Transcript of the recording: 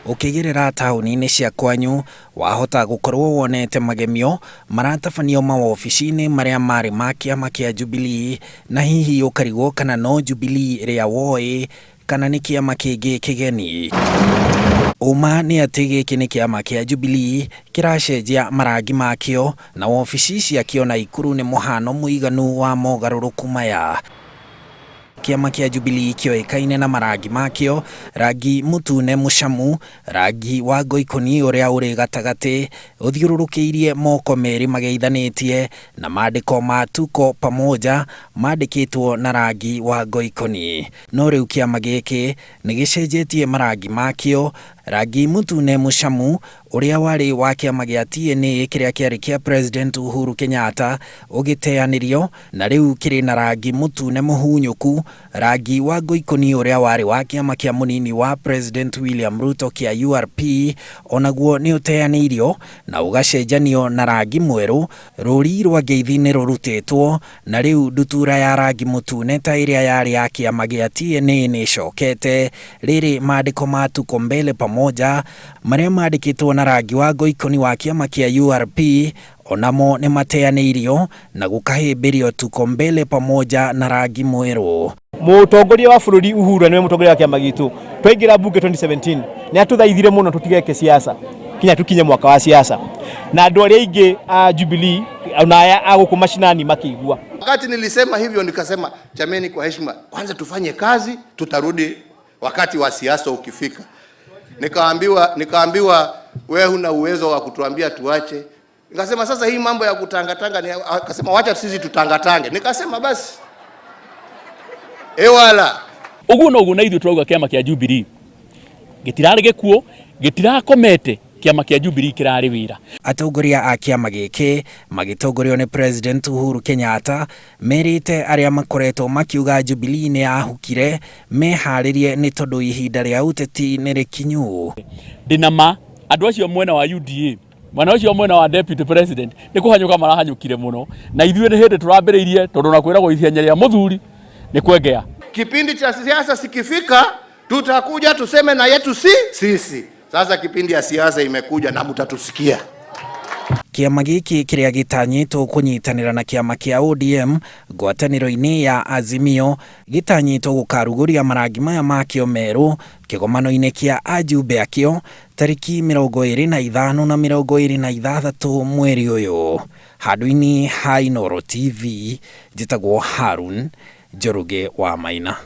Ũkĩgerera taũni-inĩ cia kwanyu, wahota gũkorwo wonete magemio maratabanio mawobici-inĩ marĩa marĩ ma kĩama kĩa Jubilee, na hihi ũkarigwo kana no Jubilee ĩrĩa woĩ kana nĩ kĩama kĩngĩ kĩgeni. Ũma nĩ atĩ gĩkĩ nĩ kĩama kĩa Jubilee kĩracenjia marangi makĩo na wobici ciakĩo Naikuru nĩ mũhano mũiganu wa mogarũrũku maya. Kĩama kĩa Jubilee kĩoĩkaine na marangi makĩo, rangi mũtune mũcamu, rangi wa ngoikoni ũrĩa ũrĩ gatagatĩ, ũthiũrũrũkĩirie moko merĩ mageithanĩtie, na mandĩko ma Tuko Pamoja mandĩkĩtwo na rangi wa ngoikoni. No rĩu kĩama gĩkĩ nĩ gĩcenjetie marangi makĩo, rangi mũtune mũcamu ũrĩa warĩ wa kĩama gĩa TNA kĩrĩa kĩarĩ kĩa President Uhuru Kenyatta ũgĩteanĩrio na rĩu kĩrĩ na rangi mũtune mũhunyũku, rangi wa ngoikoni ũrĩa warĩ wa kĩama kĩa mũnini wa President William Ruto kĩa URP onaguo nĩ ũteanĩirio na ũgacenjanio na rangi mwerũ. Rũri rwa ngeithi nĩ rũrutĩtwo na rĩu ndutura ya rangi mũtune ta ĩrĩa yarĩ ya kĩama gĩa TNA nĩ ĩcokete. Rĩrĩ mandĩko ma Tuko Mbele Pamoja marĩa mandĩkĩtwo na rangi wa ngoikoni wa kĩama kĩa URP onamo nĩ mateanĩirio na gũkahĩmbĩrio Tuko Mbele Pamoja na rangi mwerũ. Mũtongoria wa bũrũri Uhuru nĩwe mũtongoria wa kĩama gitũ. Twaingĩra mbunge 2017 nĩ atũthaithire mũno tũtigeke siasa kinya tukinye mwaka wa siasa, na andũ arĩa aingĩ a Jubilee ona aya a gũkũ mashinani makĩigua. Wakati nilisema hivyo nikasema, jameni, kwa heshima kwanza tufanye kazi, tutarudi wakati wa siasa ukifika. Nikaambiwa wewe huna uwezo wa kutuambia tuache. Nikasema sasa hii mambo ya kutangatanga ni, akasema wacha sisi tutangatange. Nikasema basi ewala Ũguo noguo na ithuĩ tũrauga kĩama kĩa Jubilee gĩtirarĩ gĩkuũ, gĩtirakomete, kĩama kĩa Jubilee kĩrarĩ wĩra. Atongoria a kĩama gĩkĩ magĩtongorio nĩ President Uhuru Kenyatta merĩte arĩa makoretwo makiuga Jubilee nĩ yahukire meharĩrie nĩ tondũ ihinda rĩa ũteti nĩ rĩkinyu. Ndĩna ma andũ acio mwena wa UDA, mwena ũcio mwena wa deputy president nĩ kũhanyũka marahanyũkire mũno, na ithuĩ nĩ hĩndĩ tũrambĩrĩirie, tondũ na kwĩragwo ihenya rĩa mũthuri nĩ kwengea. Kipindi cha siasa sikifika, tutakuja tuseme na yetu si sisi. Sasa kipindi ya siasa imekuja na mtatusikia. Kĩama gĩkĩ kĩrĩa gĩtanyĩtwo kũnyitanĩra na kĩama kĩa ODM ngwatanĩro-inĩ ya Azimio gĩtanyĩtwo gũkarugũria marangi maya makĩo merũ kĩgomano-inĩ kĩa ajumbe akĩo tarĩki 25 na 26 mweri ũyũ. Handũ-inĩ ha Inooro TV, njĩtagwo Harun Njoroge wa Maina.